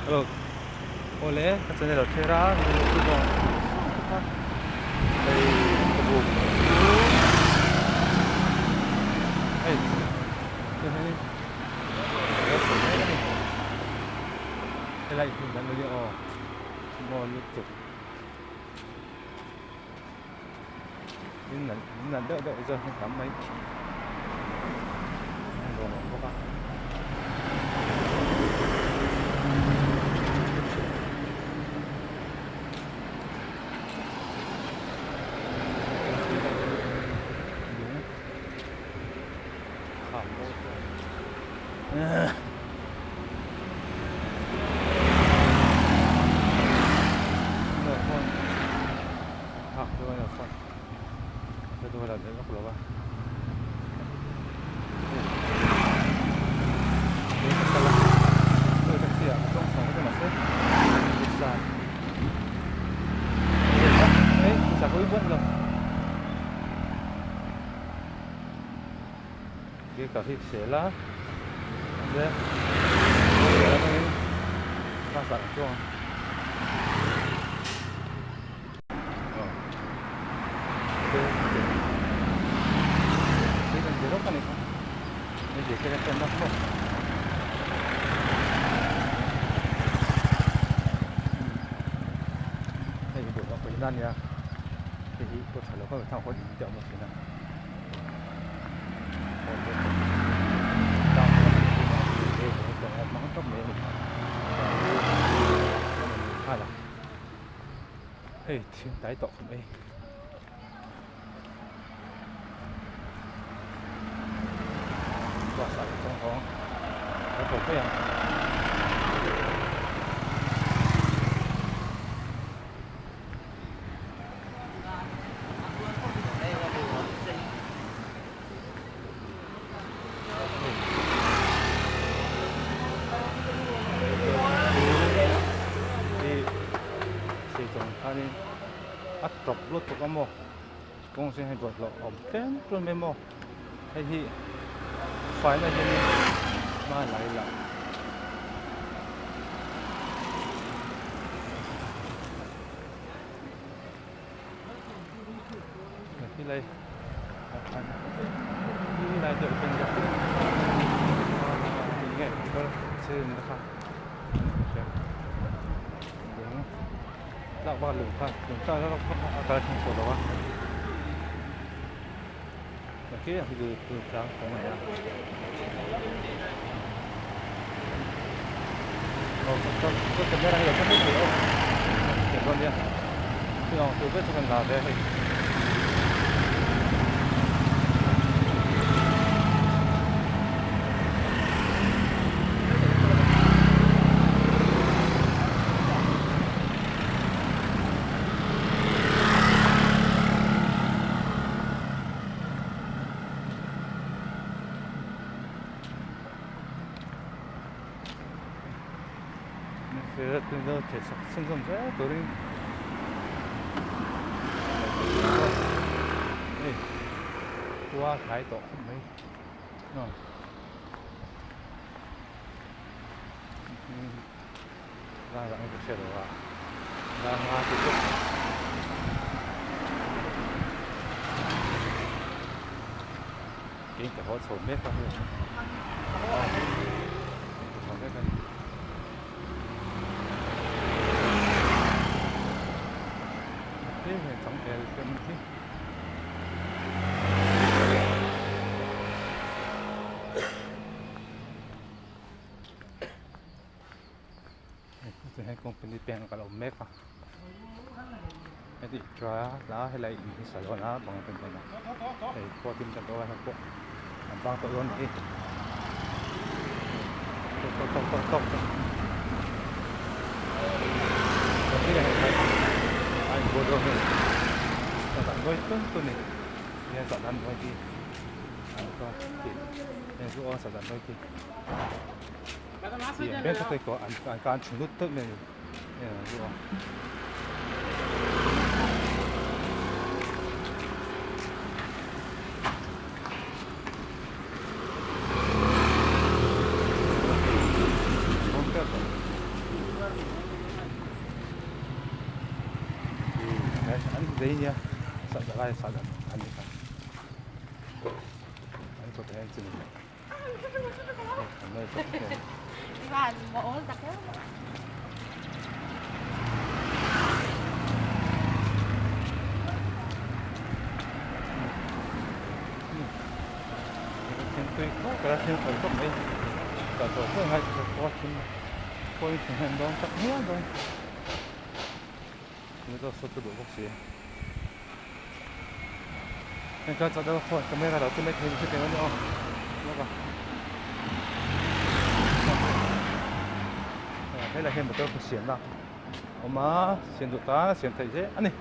Hello awle ka channel a thlir a hei ka buk hei hei helai hmun dan ani aw maw lutuk in nalh in nalh deuh deuh zawk hi tam mai a nuam awm bawk a. Lung kham bawk Ka hi sel a bus ah chuan hei hi duh pawh ina nia hei hi pawh tha lo kha thang hawn in te a awm thin a hmang tawp mai a ni hei thing tai tawh khawp mai. Bus ah ka chuang haw a ka phei ang. A tawp lutuk a maw kawng chu hei bawlhhlawh a awm tlem tlem mai maw hei hi faina hianin hma la ila. Helai helai deuh hian enge kha Lak bak lung kha lung kha lak bak a kal thleng chho lo a khi a hi chu tlang kawng a ni a aw ka ka camera hi lo thleng thei lo thei dawn nia thil ang tur vek chu kan la ve a hei. Hei khua a tlai tawh khawp mai aw zan ah ka hre lo a zan nga te chu in ka haw chho mek a hei in ka haw mek a ni. Hei changel te awm hi. Hei company peng a kal awm mek a heti try a la helai in hi sa dawn a bang ten dawn a hei khua tin tan tawh a heng pawh an bang tawh dawn a ni tawk tawk tawk tawk tawk a inbual dawn hei a nawi tun tun a ni hian sah dan nawi hi heng chu aw sah dan nawi khi an kan chhun lut tawlh mai a ni chu aw. An zei nia sahdah lai sahdah an ni kha an kawt ah hian chi Camera lo chu mai thei hre ania aw lawk a helai hian motor kha siamna a awm a siam duh tan a siam theih zel a ni.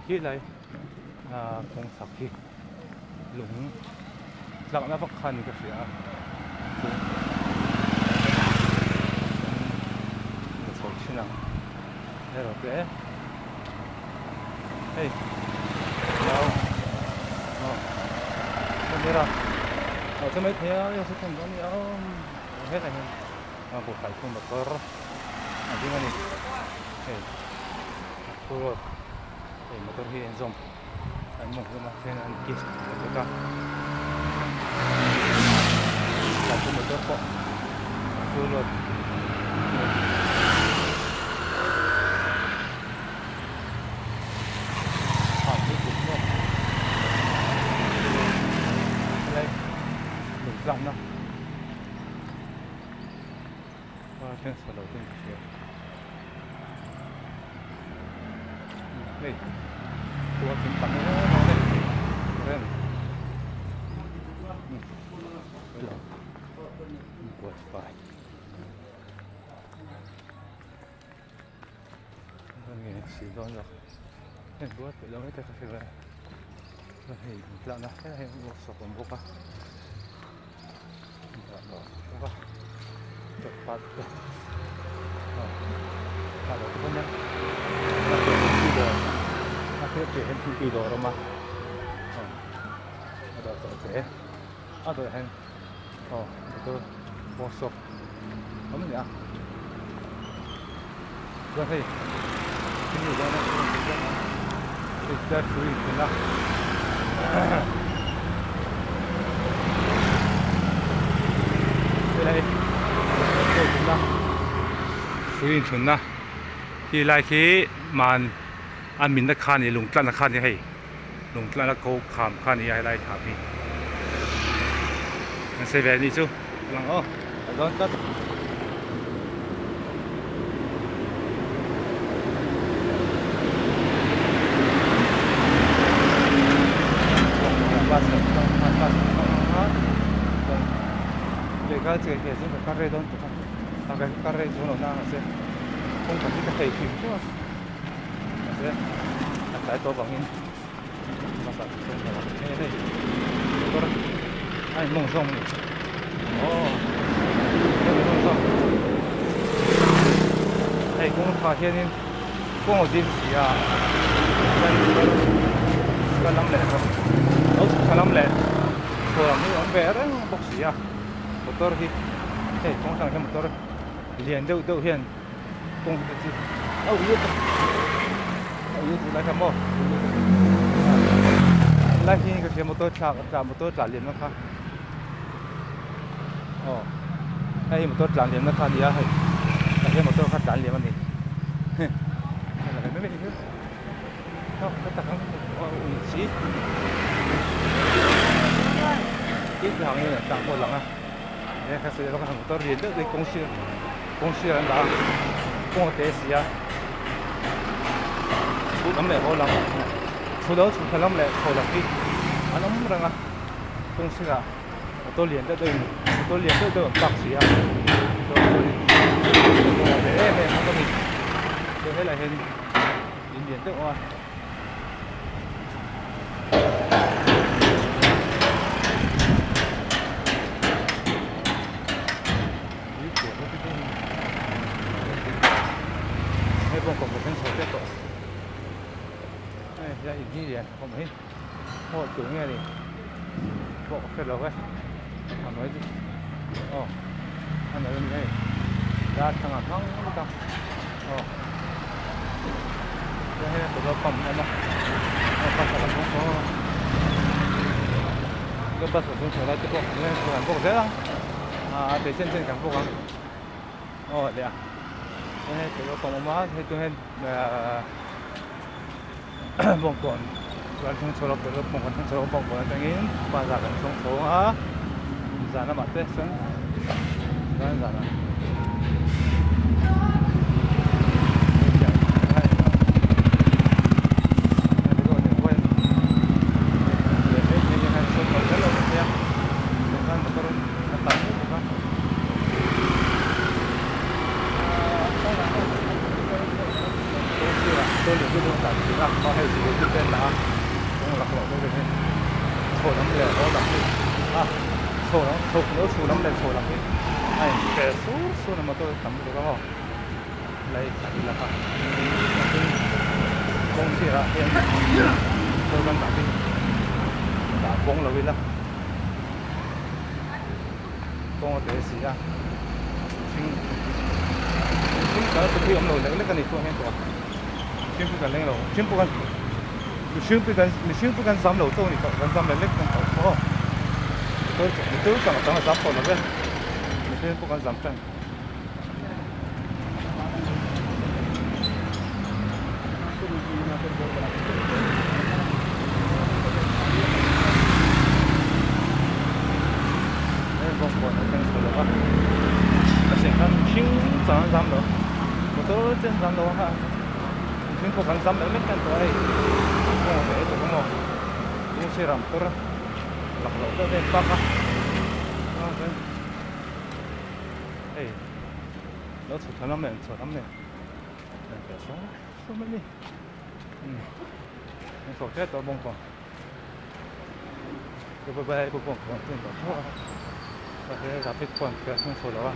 Khi lai kawng chhak hi lung tlakna vak kha ni ka hria a ka chho thin ang erawh te hei nau aw camera aw chu maithei a hei sawn dawn a ni a hetah hian a buhfai phun motor a ding a ni hei a phur road hei motor hi a inzawm an mawng hlawm a then an kiss a bawk a buhfai motor pawh a phur road. Hei khua thing tam em em a rem buatfai. Nge si dawn zawk hei buat peih lo mai te ka hre ve a hei intlakna helai hian workshop a awm bawk a intlakna a awm bawk a footpath te ah lo te pawn nia a piah thingpui dawr a piah piah hian thingpui dawr a awm a a dawr tawh che a dawrah hian aw motor workshop a awm a ni a chuan hei thil ni dawn a hei tar hrui inthun a helai hrui inthun a khi lai khi man a minna kha a ni lung tlatna kha a ni hei lung tlatna ko kham kha a ni a helai kham hi an sawi ve a nih chu lang aw a dawn tlat. A in mawng zawng a ni aw a in mawng zawng hei kawng tha hianin kawng a zim si a chuan kal lam leh lo chhuk thla lam leh chho lam hi a awm ve reng bawk si a. motor hi hei kawng hrang hian motor lian deuh deuh hian kawng te chu a ui a a ui a lai kha maw lai hi ka hria motor thlak tla motor tla lian na kha aw hei hi motor tlan liam na kha a ni a hei tah hian motor kha tlan liam a ni motor lian deuh deuh kawng sir kawng sir an dah a kawng a te si a chhuk lam leh haw lam chhu lo chhuk thla lam leh chho lam hi an awm reng a kawng sirah motor lian deuh deuh in motor lian deuh deuh an park si a chuan chuanin kawng a te em em bawk a ni chuan helaiah hian. In lian deuh a. Hei pawh kawm thleng chho tep tawh. Hei hian in hi lian khawp mai. Haw tur nge ni pawh ka hre lo e. A hnuai chu aw a nalh a ni hei. Darthlangah hmang bawk a. Aw chuan hei petrol pump a awm a aw bus a lo thleng chho a chuan bus lo thleng chho lai te pawh kan en bawk zel a ah a chen chen kan bawk ang aw leh a chuan hei petrol pump a awm a hei chuan hei ahh bawngkawn kan thleng chho lo petrol pump kan thleng chho lo bawngkawn atangin bazar kan thleng chho a zan lamah te chuan zan zanah Chho lam leh haw lam hi a chho lam chho lo chho lam leh chho lam hi a in per sur sur a motor tam lutuk a maw lei thla ila kha tin kawng sirah hian motor kan dah hi dah bawng lo ila kawng a te si a mihring mihring kal te pawh hi awm lo lek lek a ni chuan hian tawh a mihring pawh kan leng lo mihring pawh kan Mihring pawh kan mihring pawh kan zam lo chauh a ni tawh kan zam leh lek thung tawh aw motor chu motor chang a chang a zam tawh lo ve mihring pawh kan zam tan hei bawngkawn a thleng chho lo va a then khan mihring chang an zam lo motor chen zam lo a. Mihring pawh kan zam mek mek hian tawh a hei kawng a ve tawh maw kawng sirah motor lak loh deuh deuh park a chuan chuan hei lo chho thla lam leh chho lam leh en teh sawm sawm a ni umm an chho tep tawh bawngkawn bawngkawn chu an tawh tho a he traffic pawh an thleng chho lo a.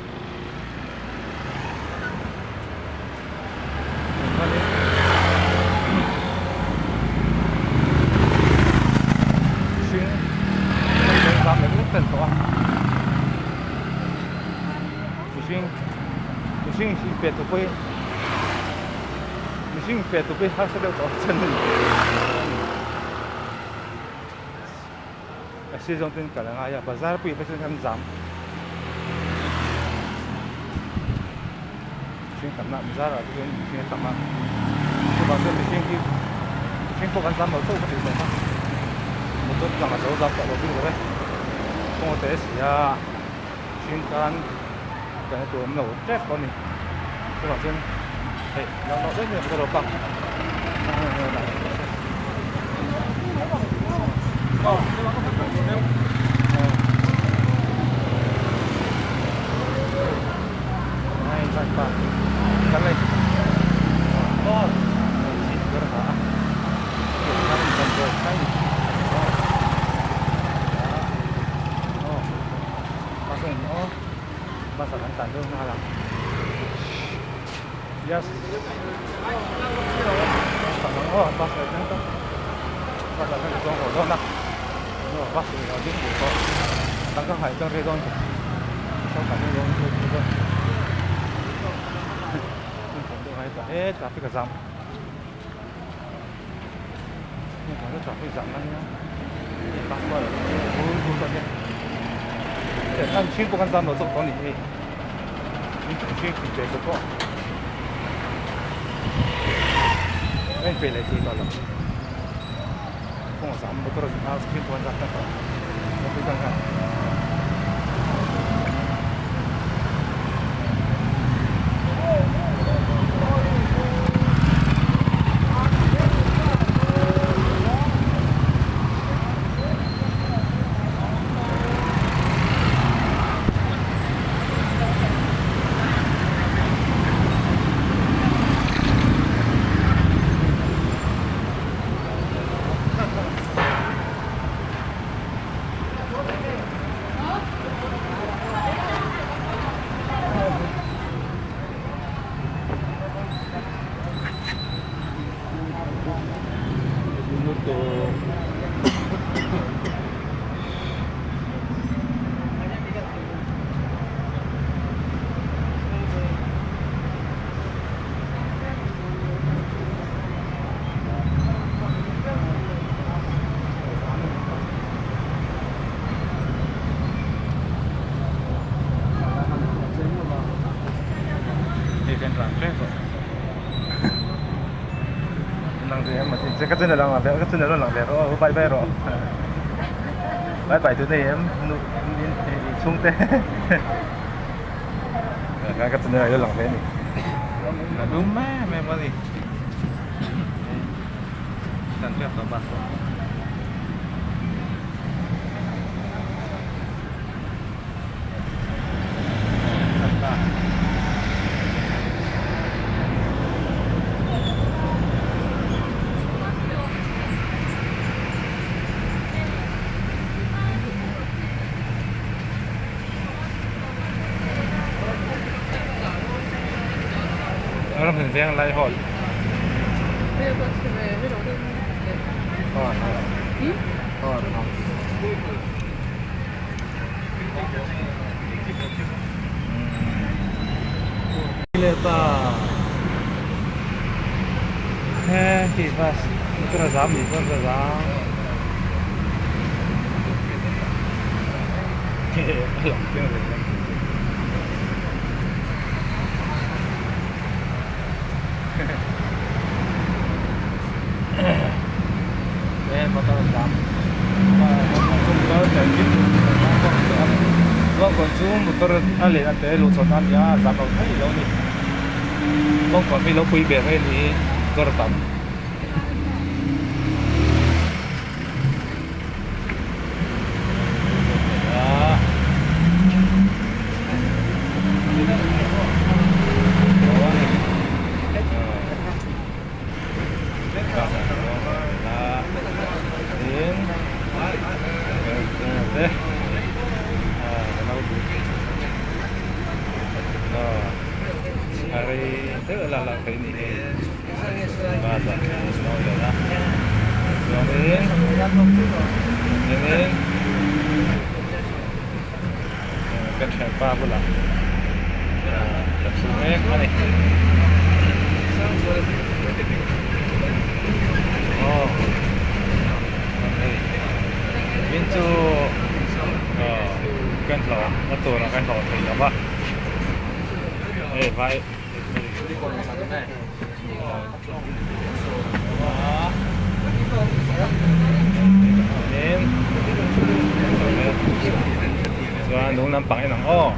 Mihring lei zam lek lek tel tawh a mihring mihring inpe tur pawh hi mihring inpe tur pawh hi harsa deuh tawh a ni a sir zawng ten kal a ngai a bazar pui phei chuan kan zam mihring tam na bazar ah te chuan mihring a tam a chuvang chuan mihring hi mihring pawh kan zam lo chauh ka tih tawh kha motor tlang a zo zam tawh lo bik lo e kawng a te si a mihring tan kan tur awm lo tep pawh a ni chuvang chuan hei lo loh daih mai motor lo park. Yes. Aw bus leh thleng tawh bus ah hian ka chuang haw dawn a bus in a ding duh tawh a dang ka nghah chuan rei dawn tawh. He traffic a zam traffic zam na nia bus pawh a lo bul bul tawh nia mihring pawh kan zam lo zawk tawh a ni hei mihring ve te pawh a inpeih leh thei tawh lo kawng a zam motor a mihring pawh an zam tan tawh a ni kan. Bye bye rawh bye bye tu nei em nu chhung te ka channel ah hian lang ve a ni a dum em em a ni kan hriat tawh bus pawh. Ram veng lai hawl. He khi bus motor a zam ni chuan ka zam a lang chiang reng mai. He motor a zam Bawngkawn chu motor a len a te luh chho nan nia a zam lo thei lo a ni Bawngkawn hi lo pui ve mai a ni hi motor a tam. Ka thianpa bulah ka thu mek a ni. Aw hei min chu kan hlawh na turah kan hlawh thei lo va hei vai. Chuan lung lampang en ang aw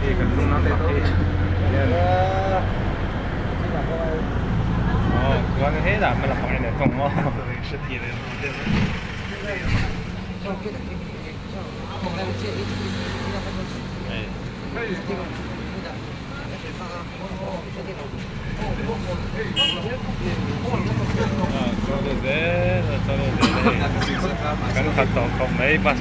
hei kan lung lampang hi hian aw chuan helah hma lampang en leh thung aw. Kan khat tawh khawp mai bus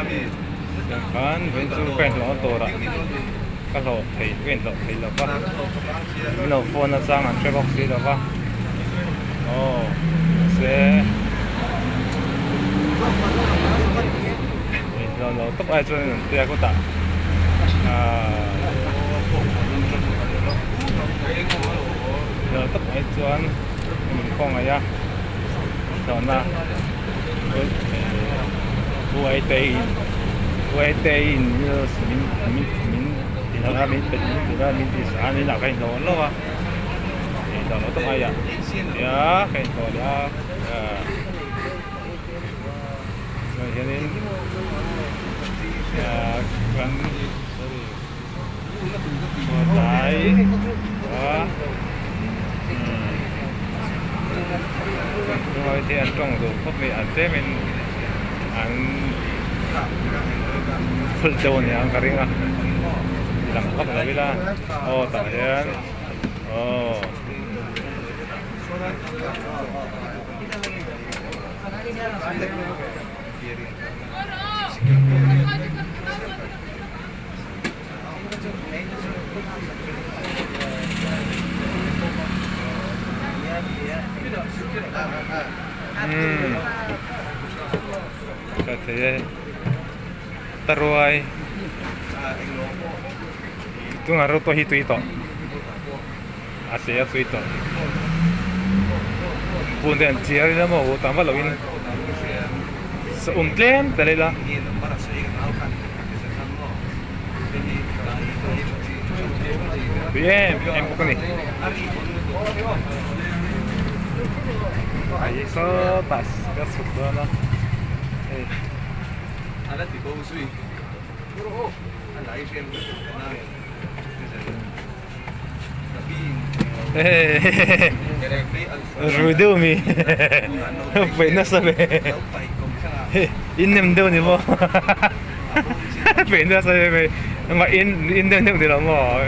Tiang khan vawiin chu ka inhlawhna turah ka hlawh thei ka inhlawh thei lo va min lo phone achang an hre bawk si lo va aw mahse inhlawh lo tawp ai chuan an tia kutah ahh inhlawh tawp ai chuan min khawngaih a inhlawhna. Tungai te an tawng duh khawp mai an tlemin an phulh deuh a niang ka ring a lang vak lo ila aw tah hian aw. Umm tha thei e taruai tunah reuh pawh hi tui tawh a che a tui tawh phun te an chiar ila maw tam vak loin saum tlem tel ila. Tui em em bawk a ni. Hei sawtah ka chhuk dawn a hei. Rui deuh mi peih nasa ve in nem deuh ni maw peih nasa ve mai engmah in in nem deuh ni lo maw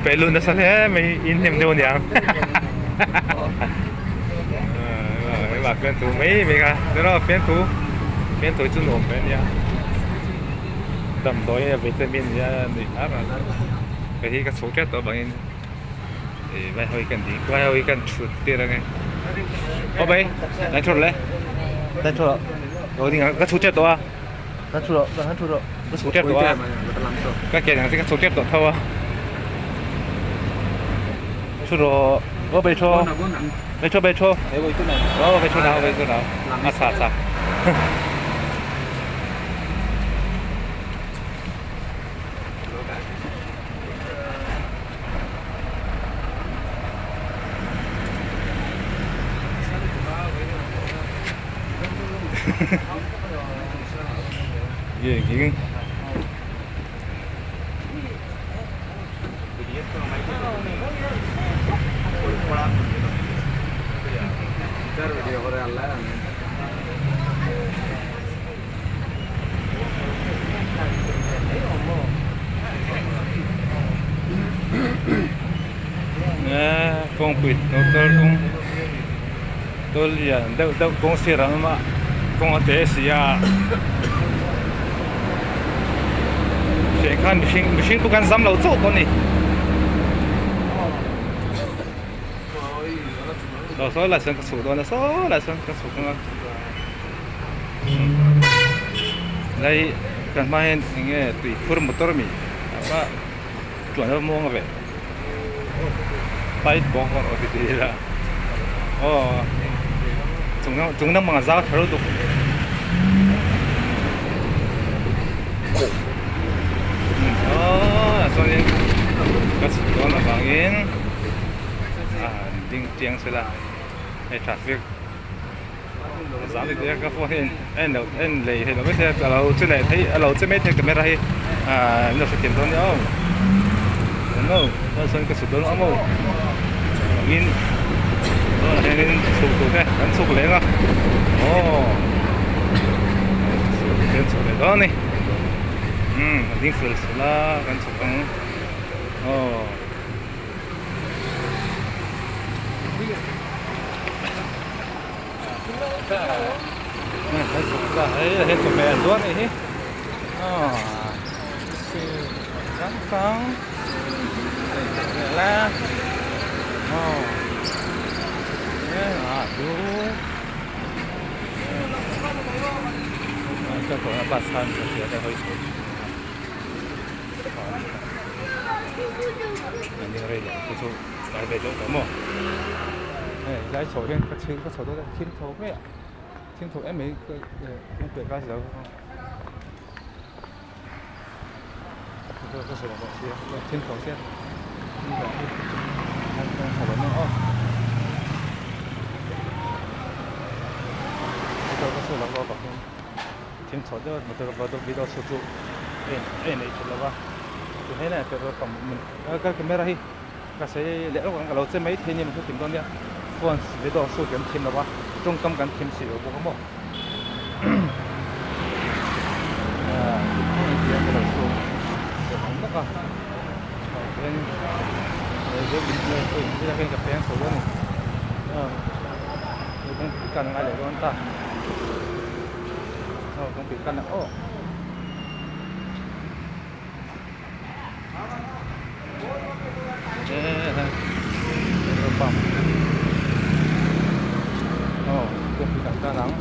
peih lut nasa hle mai in nem deuh aniang engmah fiamthu mai mai kha chuan fiamthu fiamthu chu nuam ve ania. Damdawi a vitamin nia nuih ar a kei hi ka chhuk tep tawh avangin ih vai ho hi kan ding vai ho hi kan thut tir ange aw bai kan thu rawh le kan thu rawh lo ding ang ka chhuk tep tawh a kan thu rawh kan thu rawh ka chhuk tep tawh a ka ke ang chu ka chhuk tep tawh tho a thu rawh aw bai thu bai thu bai thu aw bai thu nau bai thu nau a tha tha. Gì Kawngpui motor kawng tawl lian deuh deuh kawng sir an awm a kawng a te si a hriat khan mihring mihring pawh kan zam lo chauh pawh a ni. Saw saw lai sawn ka chhuk dawn a saw lai sawn ka chhuk ang a lai kan hma hian eng nge tui phur motor ami a tuan a muang ve pipe bawk a awm ti ila aw chung chung lamah a zau tha lutuk aw chuanin ka chhuk dawn avangin. A han ding chiang se la hei traffic zan te ka phone hi en lo en lei thei lo mai thei a a lo che leh thei a lo che mai thei camera hi ah an lo hrethiam dawn nia aw englo chuan sawn ka chhuk dawn ang aw in tunah hianin chhuk tur te kan chhuk leh ang a aw kan chhuk leh dawn a ni umm a ding fel fel a kan chhuk ang aw. Hei hei chawhmeh an zuar anih hi aw changkang chawhmeh la aw alu bus khan a hawi chho an ding rei lo te chu tlai ve deuh tawh maw hei lai chho hian ka chhing ka chho dawn a thim tho mai a thim tho em mai kawng piah ka zo ka sawi bawk sia thim tho sia thim tho hi an chho lo aw ka sawi lo bawk hian thim chho deuh motor video shoot chu a inneih that lo va chu helai petrol pump ka camera hi ka sawi leh lawk ang ka lo che mai thei nia mahse tim dawn nia phone video shoot kan thim lo va tawngkam kan thim si lo bawk a maw ka lo shoot ang bawk a ka peng chho dawn a ni kawngpui kan ngai leh dawn ta. Aw kawngpui kan aw petrol pump aw kawngpui kan kan ang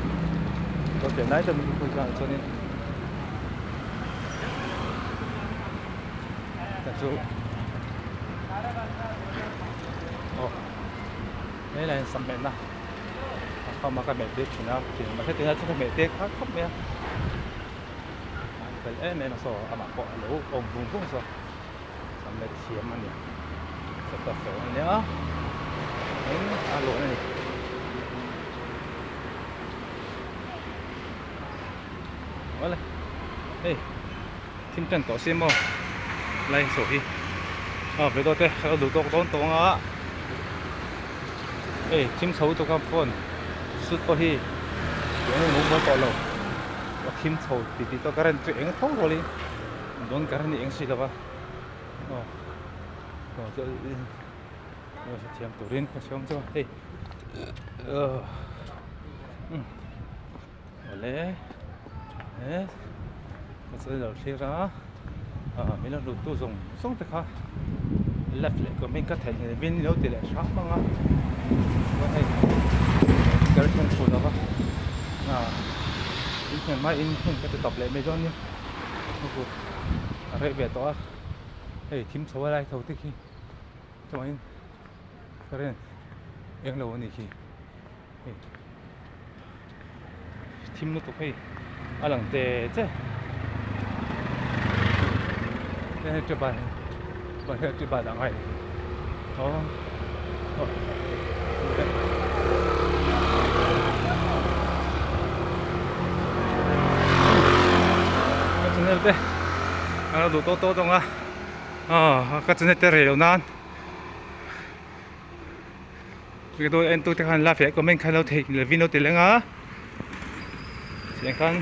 chaw pian lai deuh mai chuan chuanin chu aw helai hi sam mehna a khawma ka meh tir thin a thin mahse tunah chuan ka meh tir kha khawp mai a an fel em em a saw amah pawh a lo awm vung vung saw sam met thiam a ni photographer a nia tin a lawn a ni awle hei thim tan tawh si maw lai saw hi a video te ka lo duh tawk dawn tawh ang a hei thim chho lutuk a phone shoot pawh hi eng emaw mumal tawh lo a thim chho ti tih tawh current chu eng tho rualin dawn current hi eng si lova aw aw chu thiam turin ka hre awm chu hei umm. Awle he ka sawi lo thlir a ah min lo lut tu zawng zawng te kha left leh comment ka theih ngei min lo ti leh hram ang a chuan hei kar thleng fur lo va ah in hnem mai in hmun ka ti tawp leh mai dawn nia a reh ve tawh a hei thim chho a lai tho te khi chuanin current eng lo a nih khi. Hei thim lutuk hei a lang te che hei chu ban ban hi chu ban ang a aw aw ka channel te a lo duh tawh tawh dawn a aw ka channel te rei loh nan. Video en tu te khan la fiah comment khan lo theih lovin lo ti leng a tiang khan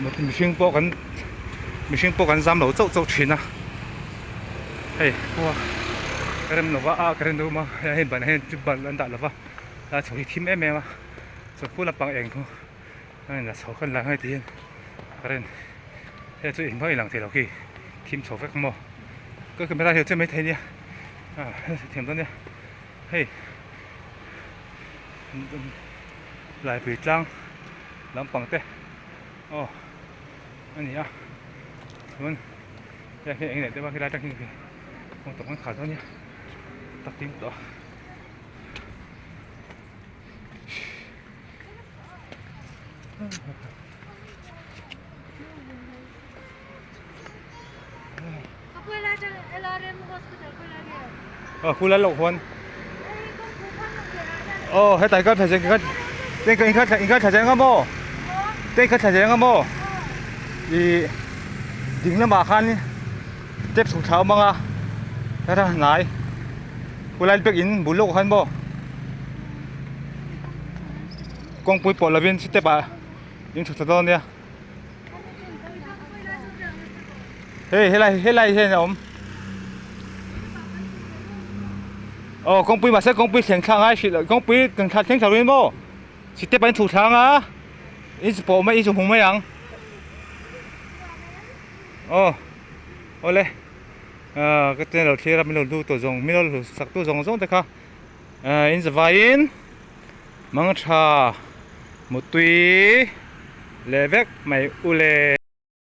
mihring pawh kan mihring pawh kan zam lo chauh chauh thin a hei khua ka rem lova a ka rem deuh a hei ban hian ban an dah lova a chho hi thim em em a chuan khu lampang eng khu a in chho khan lang hei ti hian ka rin hei chu engmah a inang thei lo khi thim chho vek maw ka camera hi a che mai thei nia. Ah thiam dawn nia hei laipui tlang lampang te aw a ni a chuan hei hi eng leh deuh a helai atang hian kawng tawp an khar dawn nia tak ding tawh. Khulai loh huan aw hetlai kha thla chen kha in kha in kha thla chen ang maw te kha thla chen ang maw ih ding lamah khan step chhuk thla a awm ang a heta hnai khulai bag in bul lawkah khan maw kawngpui pawh lovin step ah in chhuk thla dawn nia. Hei helai helai hian a awm aw kawngpui mahse kawngpui thleng thla ngai hrih loh kawngpui thleng thla thleng thla lovin maw step ah in chhuk thla ang a. In chu pawh mai in chu hmu mai ang. Aw awle ah ka channel thlir a min lo hlu tawh zawng min lo hlu sak tu zawng zawng te kha ah in zavaiin mangtha mutui leh vek mai ule.